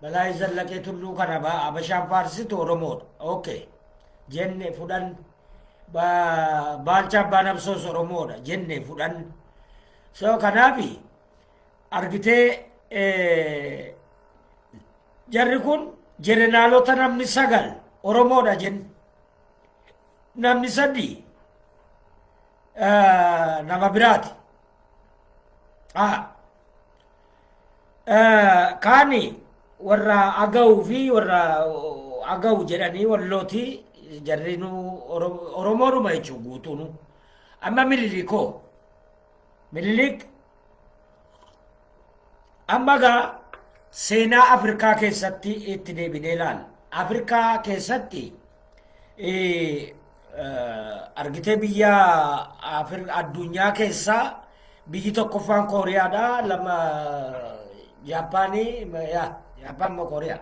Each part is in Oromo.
Balaay Zallaqee Tulluu kana Abashaan faarsitu Oromoodha. Okay. Jenne fudhan. Baalchaa Abbaa Nabsoos Oromoodha jenne fudhan. So kanaafi argitee jarri kun jeneraalota namni 9 Oromoodha jenne. Namni 3 nama biraati. Kaani warra Agawu fi warra Agawu jedhanii wallooti jarri nu Oromoodhuma jechuun guutuunu. Amma Mililikoo. Mililik amma gaa seenaa Afrikaa keessatti itti deebinee ilaalla. Afrikaa keessatti argitee biyya addunyaa keessaa biyyi tokkoffaan Kooriyaadha, lama Jaappaanii, yaa Jaappaan moo Kooriyaa.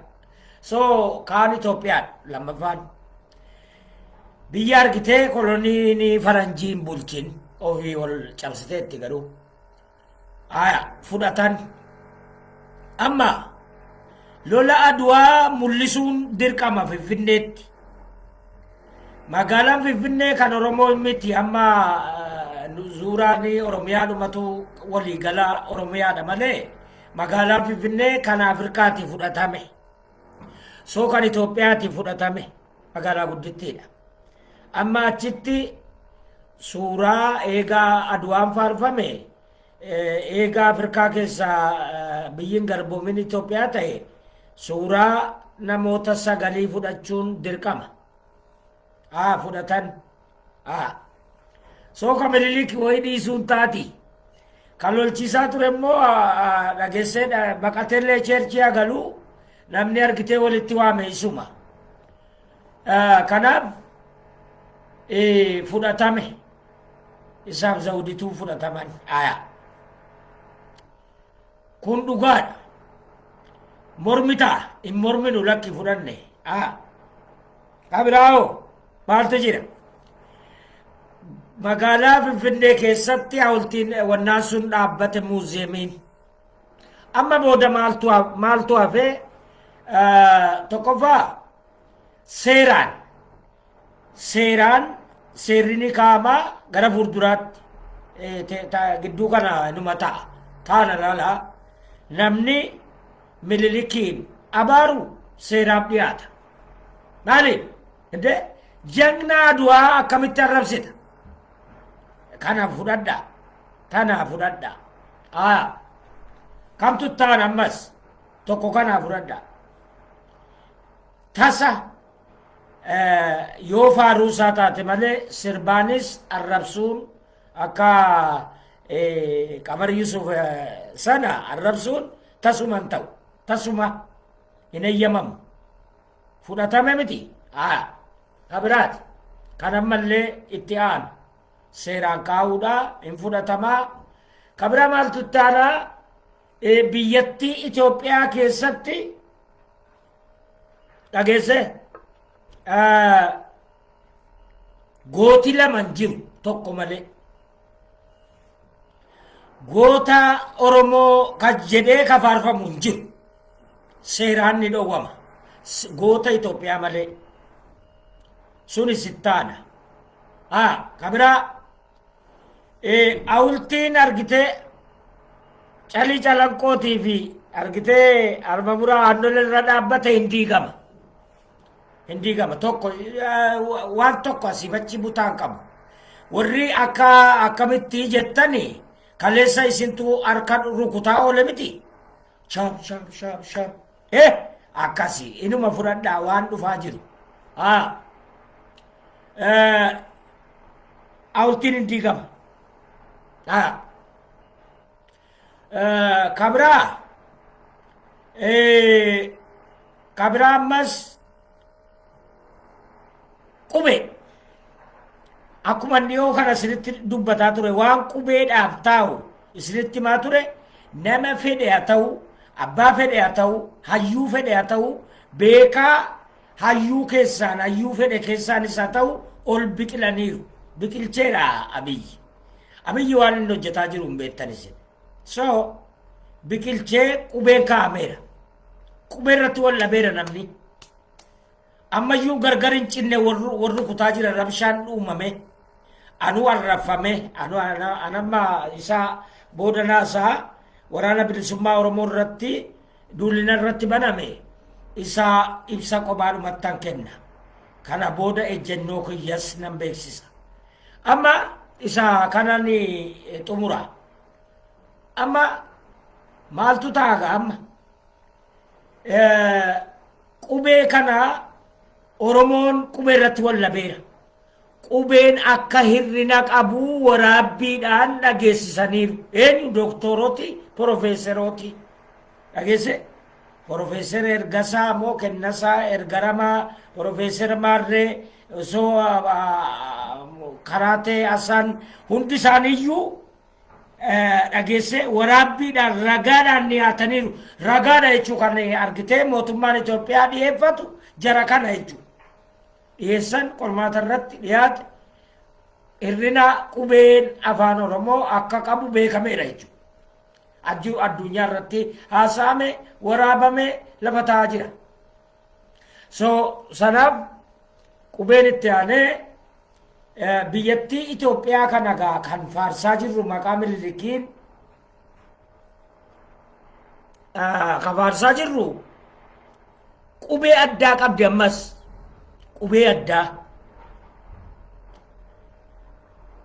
So kaan Itoophiyaadha lammaffaan. Biyya argitee koloniin faranjiin bulchin ofii ol cabsiteetti garuu. Aya fudhatan. Amma lola Aduwaa mul'isuun dirqama Finfinneetti. Magaalaan Finfinnee kan Oromoo miti amma zuuraan Oromiyaa dhumatu waliigala Oromiyaadha malee magaalaan Finfinnee kan Afrikaati fudhatame. So kan Itoophiyaati fudhatame magaalaa guddittiidha. Amma achitti suuraa eegaa Aduwaan faarfame eegaa Afrikaa keessaa biyyiin garboomin Itoophiyaa ta'e suuraa namoota sagalii fudhachuun dirqama. Haa fudhatan. Haa. Sooka Minilik wayii dhiisuun taati. Kan lolchiisaa ture immoo dhageessee baqatellee cheerchii hagaluu namni argitee walitti waame isuma. Kanaaf fudhatame. Isaaf zawudituu fudhataman. Aya. Kun dhugaadha. Mormitaa hin morminu lakki fudhanne. Kabiraa'oo maaltu jira? Magaalaa Finfinnee keessatti hawultiin wannaan sun dhaabbate muuziyeemiin. Amma booda maaltu hafee tokkoffaa seeraan seeraan seerri ni kaa'ama gara fuulduraatti gidduu kana numa ta'a. Taana laalaa namni Minilikiin abaaru seeraaf dhiyaata. Maaliif? Indee jagna Aduwaa akkamitti arrabsita? Kana fudhadha. Tana fudhadha. Haa. Kamtu ta'an ammas tokko kana fudhadha. Tasa yoo faaruu isaa taate malee sirbaanis arrabsuun akka Qamar Yusuf sana arrabsuun tasuma hin ta'u. Tasuma hin eeyyamamu. Fudhatame miti. Haa. Kabiraati. Kan ammallee itti aanu seeraan kaa'uudha hin fudhatamaa. Kabiraa maaltu itti aanaa biyyattii Itoophiyaa keessatti dhageesse gooti lama hin jiru tokko malee. Goota Oromoo kan jedhee ka faarfamu hin jiru. Seeraan ni dhowwama. Goota Itoophiyaa malee. Sunis ittaana. Haa, kabiraa hawultiin argitee calii calanqootii fi argitee arma muraa aannolee irra dhaabbate hin diigama. Hin diigama tokko waan tokko asiif achi butaan qabu. Warri akka akkamitti jettani kaleessa isintu harka rukutaa oole miti. Shaap shaap shaap shaap. Akkasi inuma fudhadhaa waan dhufaa jiru. Haa. Hawultiin hin diigama. Haa. Kabraa kabraa ammas qubee akkuma dhiyoo kana isinitti dubbataa ture waan qubeedhaaf taa'u isinitti himaa ture nama fedhe haa ta'u abbaa fedhe haa ta'u hayyuu fedhe haa ta'u beekaa hayyuu keessaan hayyuu fedhe keessaanis haa ta'u ol biqilaniiru biqilcheera Abiyyi. Abiyyi waan inni hojjetaa jiru hin beektan isin. So biqilchee qubeen kaa'ameera. Qubee irratti wal dhabeera namni. Ammayyuu gargar hin cinne, warri kutaa jira, rabshaan uumame. Anuu arrafame, anu anamma isaa boodanaa isaa Waraana Bilisummaa Oromoo irratti duulina irratti baname isaa ibsa kophaadhumattan kenna. Kana booda ejjennoo kiyyas nan beeksisa. Amma isa kanan xumura. Amma maaltu ta'a gaa amma? Qubee kana Oromoon qubee irratti wal dhabeera. Qubeen akka hir'ina qabu waraabbiidhaan dhageessisaniiru. Eenyu? Doktorooti, porofeeserooti. Dhageesse? Porofeeser Ergasaa moo Kennasaa Ergaramaa, Porofeeser Maarree, osoo Karaatee Asaan, hundi isaaniiyyuu dhageesse, waraabbiidhaan ragaadhaan dhiyaataniiru. Ragaadha jechuu kan argitee mootummaan Itoophiyaa dhiyeeffatu jara kana jechuudha. Dhiyeessan qormaata irratti dhiyaate, hir'ina qubeen Afaan Oromoo akka qabu beekameera jechuudha. Ajjuu addunyaa irratti haasa'ame, waraabame, lafa taa'aa jira. So sanaaf qubeen itti aanee biyyattii Itoophiyaa kana gaa kan faarsaa jirru maqaa Minilikiin kan faarsaa jirru qubee addaa qabdi. Ammas qubee addaa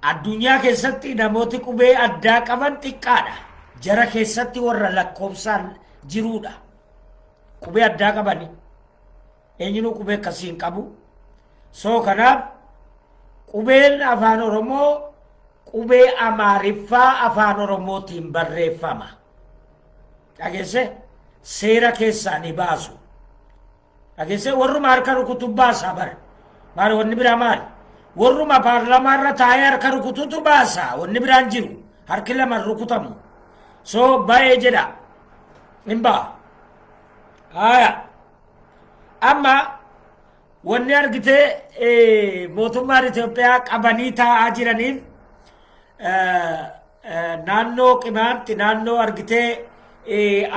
addunyaa keessatti namooti qubee addaa qaban xiqqaadha. Jara keessatti warra lakkoofsaan jiruudha. Qubee addaa qabani. Eenyunuu qubee akkasii hin qabu. So kanaaf qubeen Afaan Oromoo qubee Amaariffaa Afaan Oromootiin barreeffama. Dhageesse? Seera keessaa ni baasu. Dhageesse? Warruma harka rukutu baasa bara. Maali wanni biraa maali? Warruma paarlaamaa irra taa'ee harka rukututu baasa. Wanni biraan jiru. Harki lama rukutamu. So baay'ee jedha. Hin ba'a. Haaya. Amma wanni argitee mootummaan Itoophiyaa qabanii taa'aa jiraniif naannoo Qimaanti, naannoo argitee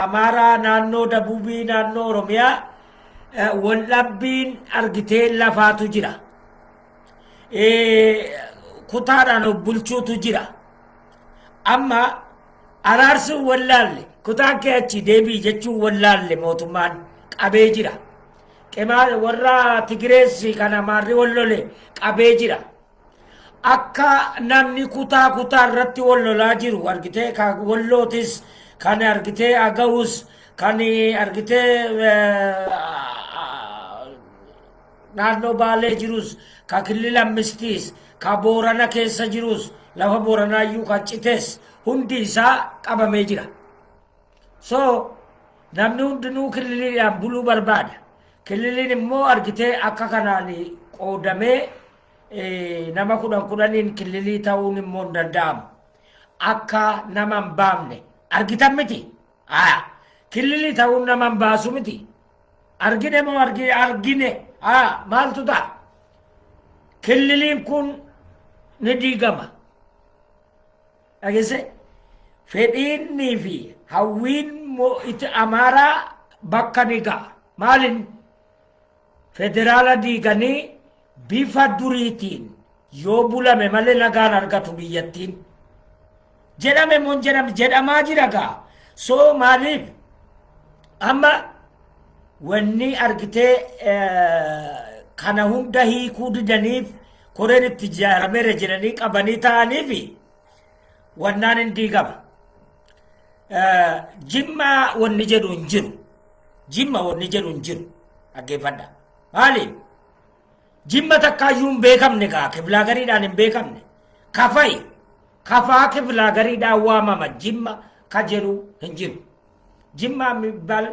Amaaraa, naannoo Dabuubii, naannoo Oromiyaa waldhabbiin argitee lafaatu jira. Kutaadhaan of bulchuutu jira. Amma araarsuun wallaalle, kutaan kee achi deebii jechuun wallaalle, mootummaan qabee jira. Qimaa warra Tigireessi kan Amaarri wal lole qabee jira. Akka namni kutaa kutaa irratti wal lolaa jiru argitee, kan Wallootis, kan argitee Agawus, kan argitee naannoo Baalee jirus, ka Kilila Ammistiis, ka Boorana keessa jirus, lafa Booranaayyuu kan cites, hundi isaa qabamee jira. So namni hundinuu kililiidhaan buluu barbaada. Kililiin immoo argitee akka kanaan qoodamee nama kudhan kudhaniin kililii ta'uun immoo hin danda'amu. Akka nama hin baafne argitan miti. Haa, kililii ta'uun nama hin baasu miti. Argine moo argine argine? Haa, maaltu ta'a? Kililiin kun ni diigama. Dhageesse? Fedhiinnii fi hawwiin itti Amaaraa bakka ni ga'a. Maalin? Federaala diiganii bifa duriitiin yoo bulame malee nagaan argatu biyyattiin. Jedhame moo hin jedhamne? Jedhamaa jira gaa. So maaliif amma wanni argitee kana hunda hiikuu didaniif, koreen itti ijaarameera jedhanii qabanii ta'aniif, wannaan hin diigama. Jimmaa wanni jedhu hin jiru. Jimma wanni jedhu hin jiru. Dhaggeeffadha. Maaliif? Jimma takkaayyuu hin beekamne gaa, kiblaa gariidhaan hin beekamne. Kafai kafaa kiblaa gariidhaan waamama, Jimma ka jedhu hin jiru. Jimma የሚባል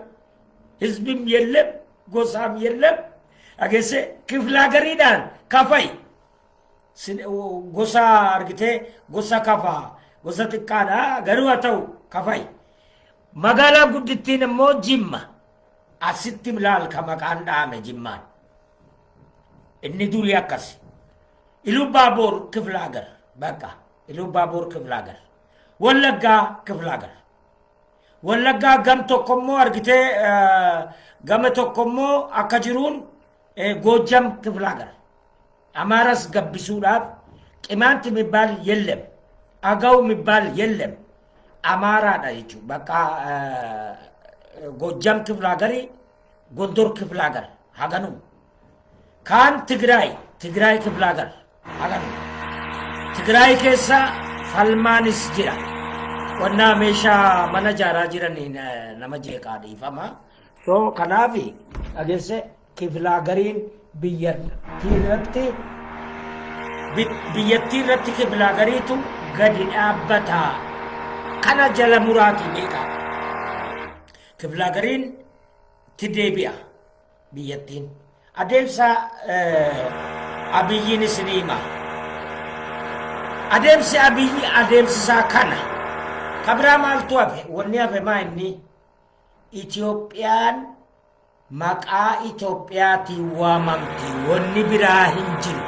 ህዝብም የለም፣ ጎሳም የለም። Dhageesse? Kiflaa gariidhaan kafai gosa argitee, gosa kafaa gosa xiqqaadha, garuu haa ta'u kafai. Magaalaan guddittiin immoo Jimma. Asitti ilaal, ka maqaan dhahame Jimmaan. Inni durii akkasi. Ilubaaboor ክፍለ ሀገር, በቃ ኢሉባቦር ክፍለ ሀገር፣ ወለጋ ክፍለ ሀገር። Wallaggaa gam tokko immoo argitee, gama tokko immoo akka jiruun Goojjam ክፍለ ሀገር አማራስ gabbisuudhaaf ቅማንት የሚባል የለም፣ አገው የሚባል የለም። አማራdha jechuudha. Bakka Goojjam ክፍለ ሀገር, ጎንደር ክፍለ ሀገር haganuu. Kaan Tigraay, Tigraay ክፍለ ሀገር haganuu. Tigraay keessa falmaanis jira. Qonnaa meeshaa mana ijaaraa jiraniin nama jeeqaa, dhiifama. So kanaaf dhageesse, ክፍለ ሀገሪin biyyattii irratti ክፍለ ሀገሪitu gadi dhaabbata. Kana jala muraatii beekaa. ክፍለ ሀገሪin itti deebi'a biyyattiin. Adeemsa Abiyyiin isinii hima. Adeemsi Abiyyi adeemsi isaa kana. Kabiraa maaltu hafe? Wanni hafe maa inni? Itoophiyaan maqaa Itoophiyaatiin waamamti. Wanni biraa hin jiru.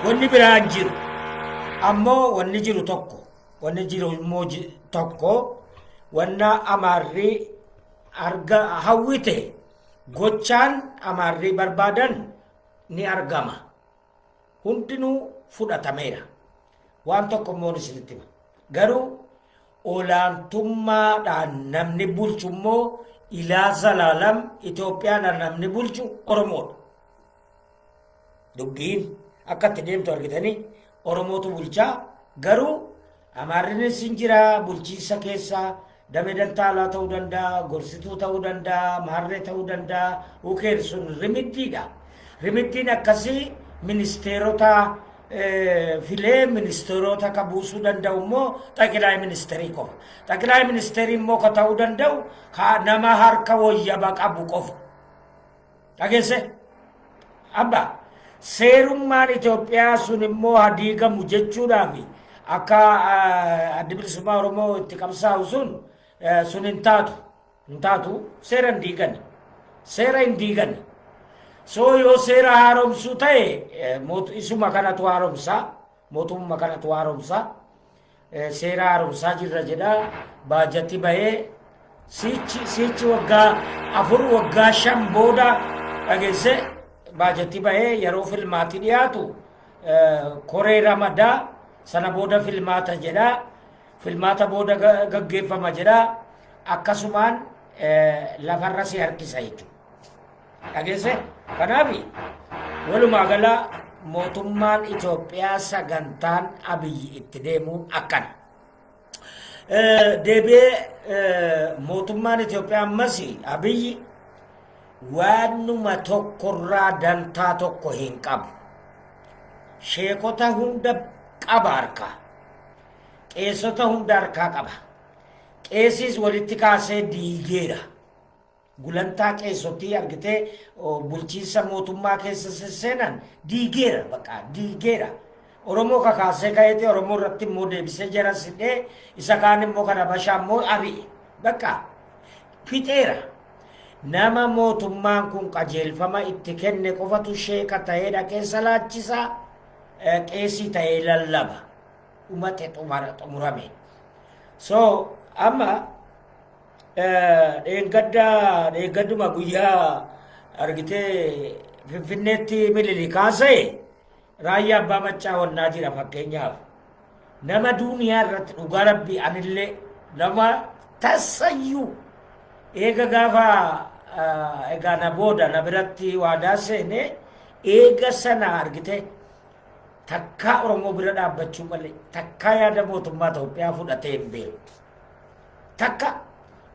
Wanni biraa hin jiru. Ammoo wanni jiru tokko. Wanni jiru immoo tokko, wanna Amaarri arga hawwite, gochaan Amaarri barbaadan ni argama. Hundinuu fudhatameera. Waan tokko immoo isinitti hima. Garuu olaantummaadhaan namni bulchu immoo ilaa zalaalam Itoophiyaadhaan namni bulchu Oromoodha. Dubbiin akka itti deemtu argitanii, Oromootu bulchaa. Garuu Amaarrinis hin jira bulchiinsa keessa, damee dantaalaa ta'uu danda'a, gorsituu ta'uu danda'a, maarree ta'uu danda'a. Ukeen sun rimiddiidha. Rimiddiin akkasii ministeerota filee ministeerota ka buusuu danda'u immoo ጠቅላይ ministeerii qofa. ጠቅላይ ministeerii immoo ka ta'uu danda'u ka nama harka wayyaba qabu qofa. Dhageesse? Abba, seerummaan Itoophiyaa sun immoo hadiigamu jechuudhaaf akka Addi Bilisummaa Oromoo itti qabsaa'u sun hin taatu. Hin taatu, seera hin diigani. Seera hin diigani. So yoo seera haaromsuu ta'e, isuma kanatu haaromsa. Mootummaa kanatu haaromsa. Seera haaromsaa jirra jedha. Baajatti bahee siichi waggaa 4, waggaa 5 booda, dhageesse, baajatti bahee yeroo filmaatti dhiyaatu koree ramadaa, sana booda filmaata jedha. Filmaata booda gaggeeffama jedha. Akkasumaan lafarra si harkisa jechuudha. Dhageesse? Kanaaf walumaa gala mootummaan Itoophiyaa sagantaan Abiyyi itti deemuun akkana. Deebi'ee mootummaan Itoophiyaa ammas Abiyyi waanuma tokkorraa dantaa tokko hin qabu. Sheekota hunda qaba harkaa. Qeessota hunda harkaa qaba. Qeesis walitti kaasee diigeera. Gulantaa qeessotii argitee bulchiinsa mootummaa keessa sesseenan diigeera, bakka diigeera. Oromoo kakaasee ka'eeti Oromoo irratti immoo deebisee jara sidhee, isa kaan immoo kana bashaa immoo ari'e. Bakka fixeera. Nama mootummaan kun qajeelfama itti kenne qofatu sheeka ta'ee dhaqee salaachisaa, qeesii ta'ee lallaba. Dhumate, xumurame. So amma dheengadda dheengadduma guyyaa argitee Finfinneetti Milili kaasee Raayyaa Abbaa Maccaa wannaa jira fakkeenyaaf. Nama duuniyaa irratti, dhugaa Rabbii, anillee nama tasayyuu eega gaafa egaa na booda na biratti waadaa seene, eega sana argite, takkaa Oromoo bira dhaabbachuu malee takkaa yaada mootummaa Itoophiyaa fudhatee hin beeku. Takka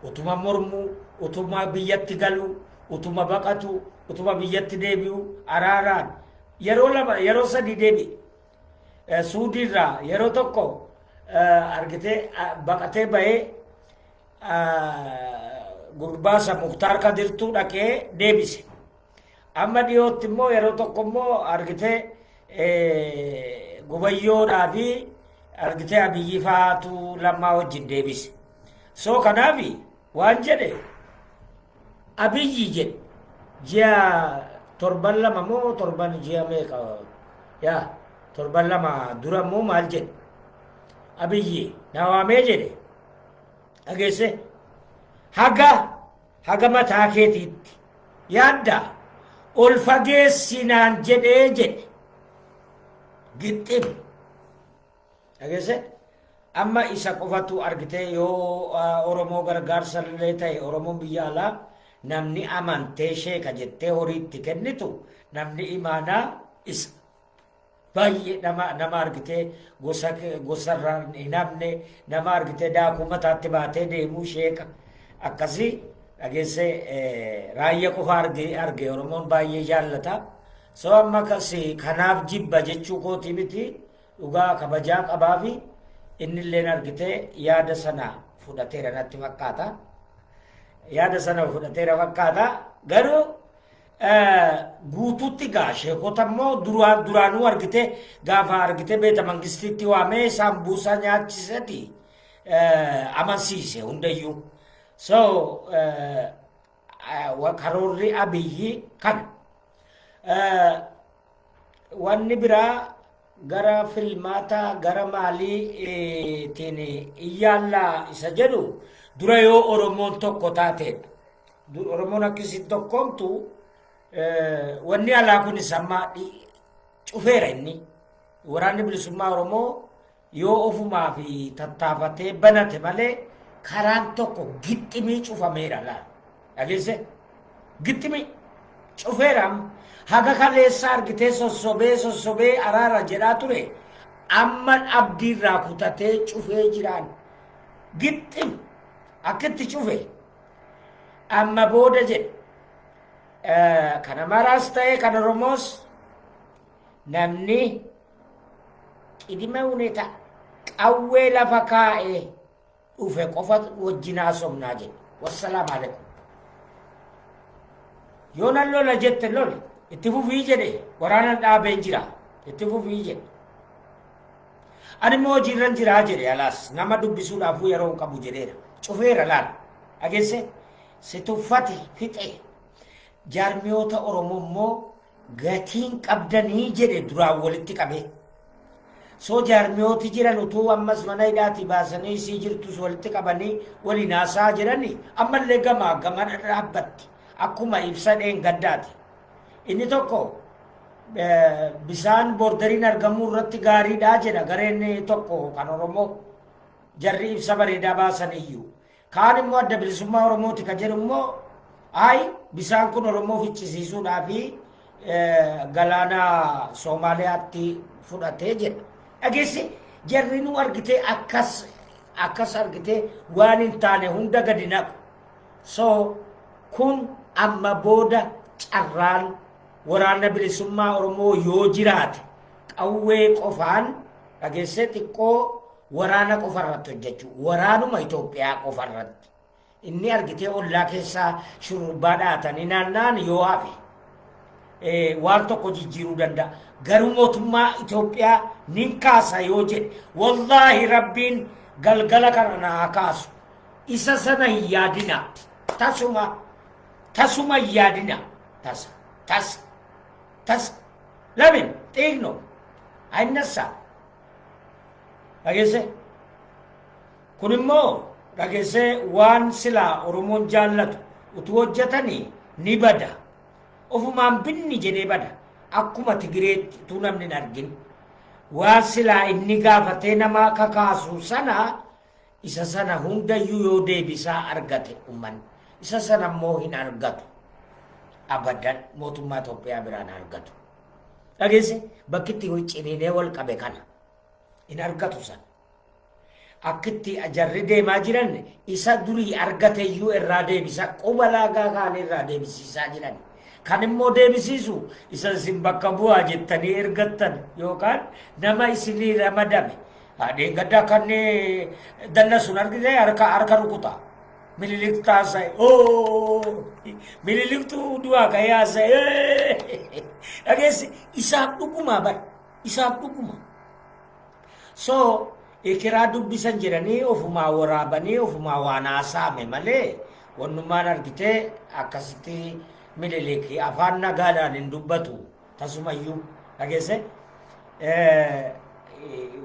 utuma mormuu, utuma biyyatti galuu, utuma baqatu, utuma biyyatti deebi'u, araaraan yeroo lama, yeroo sadi deebi'e. Suudiirraa yeroo tokko argitee baqatee bahee, gurbaasa Muktaar Kadirtuu dhaqee deebise. Amma dhiyootti immoo yeroo tokko immoo argitee Gubayyoodhaa fi argitee Abiyyi faatu Lammaa wajjin deebise. So kanaaf waan jedhe Abiyyi jedhe, ji'a torban 2 moo torban ji'a meeqa yaa, torban 2 dura immoo maal jedhe Abiyyi na waamee jedhe. Dhageesse, haga mataa keetiitti yaadda ol fageessinaan jedhee jedhe gixxim. Dhageesse, amma isa qofatu argitee yoo Oromoo gargaarsa illee ta'e, Oromoon biyya alaa namni amantee sheeka jettee horiitti kennitu, namni imaanaa isa. Baay'ee nama argitee gosa gosarraa hin hafne, nama argitee daakuu mataatti baatee deemuu, sheeka akkasii, dhageesse, raayyaa qofa arge Oromoon baay'ee jaallata. So amma kasi kanaaf jibba jechuu kootii miti, dhugaa kabajaa qabaafi innilleen argitee yaada sana fudhateera natti fakkaata. Yaada sana fudhateera fakkaata. Garuu guutuutti gaa sheekota immoo duraanuu argite, gaafa argite beeta mangistiitti waamee isaan buusaa nyaachiseti amansiise hundayyuu. So karoorri Abiyyi kana. Wanni biraa gara filmaata gara maaliitiin iyyaallaa isa jedhu dura yoo Oromoon tokko taateedha. Oromoon akkasiin tokkoomtu wanni alaa kunis amma cufeera inni. Waraanni Bilisummaa Oromoo yoo ofumaa fi tattaafatee banate malee karaan tokko gixximii cufameera laal. Dhageesse? Gixximii cufeera amma. Haga kaleessa argitee sossobee sossobee araara jedhaa ture, amma abdiirraa kutatee cufee jiraan. Gixxim akkitti cufe amma booda jedhe, kan Amaaraas ta'e kan Oromoos namni qidima huneta qawwee lafa kaa'ee dhufe qofa wajjin haasofnaa jedhe. Wassalaam alaikum. Yoo nan lola jette, loli, itti fufii jedhe, waraana dhaabeen jira, itti fufii jedhe. Ani immoo hojiirran jiraa jedhe, alaas nama dubbisuudhaafuu yeroo hin qabu jedheera. Cufeera laal. Dhageesse, si tuffate fixe. Jaarmiyoota Oromoo immoo gatiin qabdanii jedhe duraan walitti qabee. So jaarmiyooti jiran utuu ammas mana hidhaatii baasanii isii jirtus walitti qabanii waliin haasaa jiranii ammallee gamaa gamana dhaabbatti akkuma ibsa dheengaddaati. Inni tokko bisaan borderiin argamuu irratti gaariidha jedha, gareen tokko kan Oromoo jarri ibsa bareedaa baasan iyyuu. Kaan immoo Adda Bilisummaa Oromooti kan jedhu immoo, ayi, bisaan kun Oromoo ficcisiisuudhaa fi galaana Soomaaliyaatti fudhatee jedha. Dhageessi, jarri nu argitee akkas akkas argitee waan hin taane hunda gadi naqu. So kun amma booda carraan Waraana Bilisummaa Oromoo yoo jiraate qawwee qofaan, dhageessee, xiqqoo waraana qofa irratti hojjechuu, waraanuma Itoophiyaa qofa irratti. Inni argitee ollaa keessaa shurrubbaa dhaatanii naanna'an yoo hafe waan tokko jijjiiruu danda'a. Garuu mootummaa Itoophiyaa nin kaasa yoo jedhe, wallaahi Rabbiin galgala kana na haa kaasu. Isa sana hin yaadina. Tasuma tasuma hin yaadina. Tasa tasa tasa lamin xiiqno አይነሳ. Dhageesse, kun immoo, dhageesse, waan silaa Oromoon jaallatu utuu hojjetanii ni bada. Ofumaan binni jedhee bada. Akkuma Tigireetti utuu namni hin argin. Waan silaa inni gaafatee nama kakaasu sana, isa sana hundayyuu yoo deebisaa argate uummanni. Isa sana immoo hin argatu. Abadan mootummaa Itoophiyaa biraan argatu. Dhageesse, bakki itti ciniinee wal qabe kana hin argatu sana. Akkitti jarri deemaa jiran isa durii argateyyuu irraa deebisa, quba laagaa kaanii irraa deebisiisaa jiran. Kan immoo deebisiisu isa isin bakka bu'aa jettanii ergattan yookaan nama isinii ramadame. Dheengaddaa kan danna sun argite harka rukuta. Minilik taasa'e. Oo! Miniliktu du'aa ka'ee haasa'e. Dhageessi, isaaf dhuguma bar. Isaaf dhuguma. So ikiraa dubbisan jedhanii ofumaa waraabanii ofumaa waan haasa'ame malee wannummaan argitee akkasitti Minilik afaan nagaadhaan hin dubbatu tasumayyuu, dhageesse,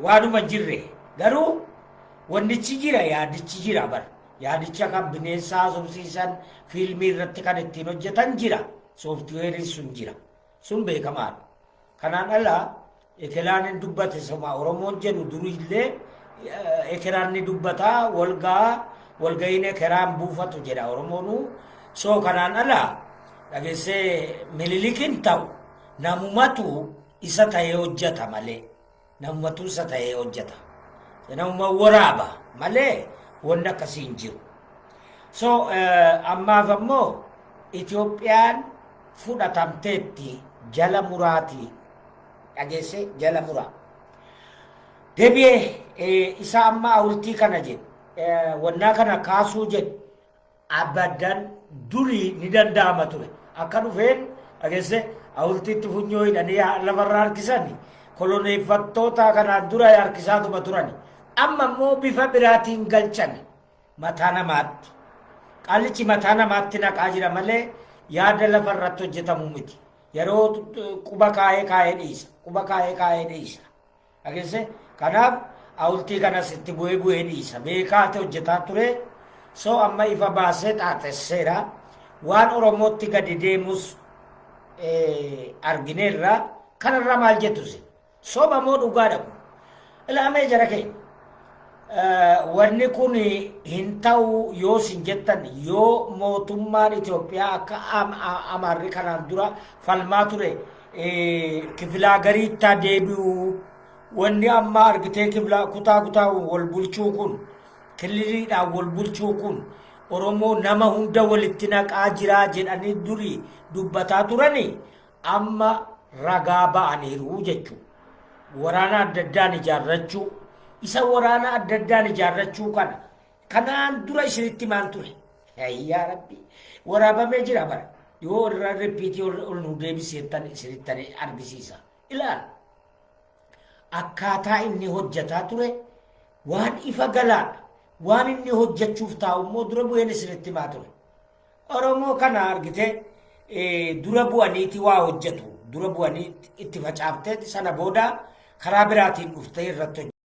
waanuma jirre. Garuu wannichi jira, yaadichi jira bar. Yaadicha kan bineensa haasofsiisan, fiilmii irratti kan ittiin hojjetan jira. Sooftiweeriin sun jira. Sun beekamaadha. Kanaan ala ekeraan hin dubbate soma Oromoon jedhu durillee ekeraan ni dubbata, walgaa walga'iin ekeraan buufatu jedha Oromoonuu. So kanaan ala, dhageessee, Minilikin ta'u namumatu isa ta'ee hojjeta malee, namumatu isa ta'ee hojjeta. Namuma waraaba malee wanni akkasii hin jiru. So ammaaf ammoo Itoophiyaan fudhatamteetti, jala muraatii, dhageesse, jala muraa. Deebi'ee isa amma hawultii kana jedhu, wannaa kana kaasuu jedhu, abadan durii ni danda'ama ture. Akka dhufeen, dhageesse, hawultiitti funyoo hidhanii lafarra harkisan koloneeffattoota kanaan dura harkisaatuma turani. Amma immoo bifa biraatiin galchan mataa namaatti. Qaallichi mataa namaatti naqaa jira malee yaada lafa irratti hojjetamu miti. Yeroo quba kaa'ee kaa'ee dhiisa. Quba kaa'ee kaa'ee dhiisa. Dhageesse, kanaaf hawultii kanas itti bu'ee bu'ee dhiisa. Beekaate hojjetaa ture. So amma ifa baasee xaaxesseera. Waan Oromootti gadi deemus argineerra. Kanarraa maal jettu isin? Soba moo dhugaadha kun? Ilaamee jara keenya. Wanni kun hin ta'u yoo isin jettan, yoo mootummaan Itoophiyaa akka Amaarri kanaan dura falmaa ture kifilaa gariittaa deebi'u, wanni amma argitee kifilaa kutaa kutaa wal bulchuu kun, kililiidhaan wal bulchuu kun Oromoo nama hunda walitti naqaa jiraa jedhanii durii dubbataa turanii amma ragaa ba'aniiru jechuudha. Waraana adda addaan ijaarrachuu, isa waraana adda addaan ijaarrachuu kana kanaan dura isinitti maal ture? Yaa Rabbi, waraabamee jira bara. Yoo irra repeat ol nu deebiseettan isinitti argisiisa. Ilaal. Akkaataa inni hojjetaa ture waan ifa galaadha. Waan inni hojjechuuf taa'u immoo dura bu'een isinitti himaa ture. Oromoo kana argite dura bu'aniiti waa hojjetu. Dura bu'anii itti facaaftee sana booda karaa biraatiin dhuftee irratti hojjetu.